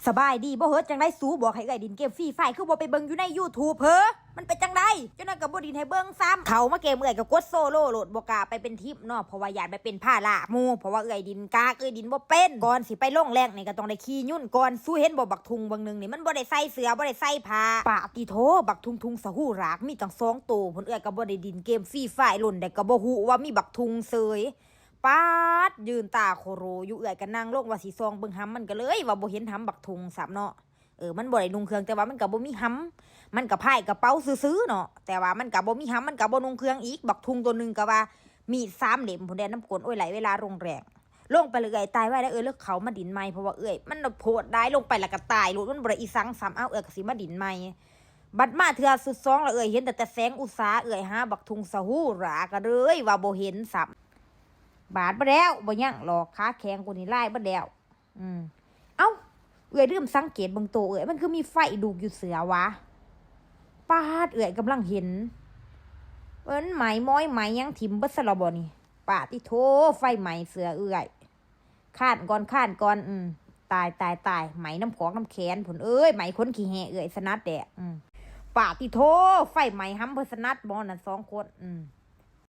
ສະບາຍດີບໍ່ເຮີ້? ຈັ່ງໃດສູບອກໃຫ້ເອື້ອຍຫຼິ້ນເກມຟຣີຟາຍ ຄືບໍ່ໄປເບິ່ງຢູ່ໃນຢູທູບເຮີ້? ມັນເປັນຈັ່ງໃດ? ເຈົ້ານັ້ນກໍບໍ່ຫຼິ້ນໃຫ້ເບິ່ງຊ້ຳ. ເຂົ້າມາເກມເອື້ອຍກໍກົດໂຊໂລໂລດ ບໍ່ກ້າໄປເປັນທີມເນາະ ເພາະວ່າຢ້ານໄປເປັນພາລະໝູ່ ເພາະວ່າເອື້ອຍຫຼິ້ນກາກ ເອື້ອຍຫຼິ້ນບໍ່ເປັນ. ກ່ອນຊິໄປລົງແລງນີ້ກໍຕ້ອງໄດ້ຂີ່ຍົນກ່ອນ. ສູເຫັນບໍ່ບັກທຸງເບິ່ງໜຶ່ງນີ້ ມັນບໍ່ໄດ້ໃສ່ເສື້ອ ບໍ່ໄດ້ໃສ່ຜ້າ. ປາດຕິໂທ ບັກທຸງທຸງສະຫູຣາກ ມີຕັ້ງສອງໂຕພຸ້ນ. ເອື້ອຍກໍບໍ່ໄດ້ຫຼິ້ນເກມຟຣີຟາຍດົນ ແຕ່ກໍບໍ່ຮູ້ວ່າມີບັກທຸງເສີຍ. ປາດ ຢືນຕາໂຄໂຣຢູ່. ເອື້ອຍກໍນັ່ງລົງວ່າຊິສ່ອງເບິ່ງຫຳ ມັນກໍເລີຍວ່າບໍ່ເຫັນຫຳບັກທຸງຊ້ຳເນາະ. ເອີ ມັນບໍ່ໄດ້ນຸ່ງເຄື່ອງ ແຕ່ວ່າມັນກໍບໍ່ມີຫຳ ມັນກໍພາຍກະເປົາຊື່ໆເນາະ ແຕ່ວ່າມັນກໍບໍ່ມີຫຳ ມັນກໍບໍ່ນຸ່ງເຄື່ອງອີກ. ບັກທຸງໂຕໜຶ່ງກໍວ່າມີດສາມເຫຼັ້ມພຸ້ນແຫຼະນຳກົ້ນ. ໂອ້ຍ ຫຼາຍເວລາລົງແລງ ລົງໄປເລີຍ ເອື້ອຍຕາຍໄວແລ້ວ. ເອື້ອຍເລີກເຂົ້າມາດິນໃໝ່ ເພາະວ່າເອື້ອຍມັນໂພດຫຼາຍ ລົງໄປແລ້ວກໍຕາຍໂລດ ມັນບໍ່ໄດ້ອີ່ສັງຊ້ຳ. ເອົ້າ ເອື້ອຍກໍຊິມາດິນໃໝ່. ບັດມາເທື່ອສຸດສອງແລ້ວ ເອື້ອຍເຫັນແຕ່ແສງອຸດສາ ເອື້ອຍຫາບັກທຸງສະຫູຣາກະເລີຍວ່າບໍ່ເຫັນຊ້ຳ. ບາດ ບໍ່ແລ້ວ ບໍ່ຍັງຫຼອກ ຂາແຂງກູນີ້ລາຍເບິດແລ້ວ. ອືມ ເອົ້າ ເອື້ອຍລືມສັງເກດເບິ່ງໂຕເອື້ອຍ ມັນຄືມີໄຟລຸກຢູ່ເສື້ອຫວາ? ປາດ ເອື້ອຍກຳລັງເຫັນ ເອີ້ນ ໄໝ້ມອຍໄໝ້ຫຍັງຖິ້ມເບິດຊະລະບໍ່ນີ້? ປາດຕິໂທ ໄຟໄໝ້ເສື້ອເອື້ອຍ. ຄ້ານກ່ອນ ຄ້ານກ່ອນ. ອືມ ຕາຍ ຕາຍ ຕາຍ ໄໝ້ນຳຂອງນຳແຂນພຸ້ນເອີຍ ໄໝ້ຂົນຂີ້ແຫ້ເອື້ອຍສະໜັດແດ່. ອືມ ປາດຕິໂທ ໄຟໄໝ້ຫຳເພິ່ນສະໜັດບໍ່ນັ້ນສອງຄົນ. ອືມ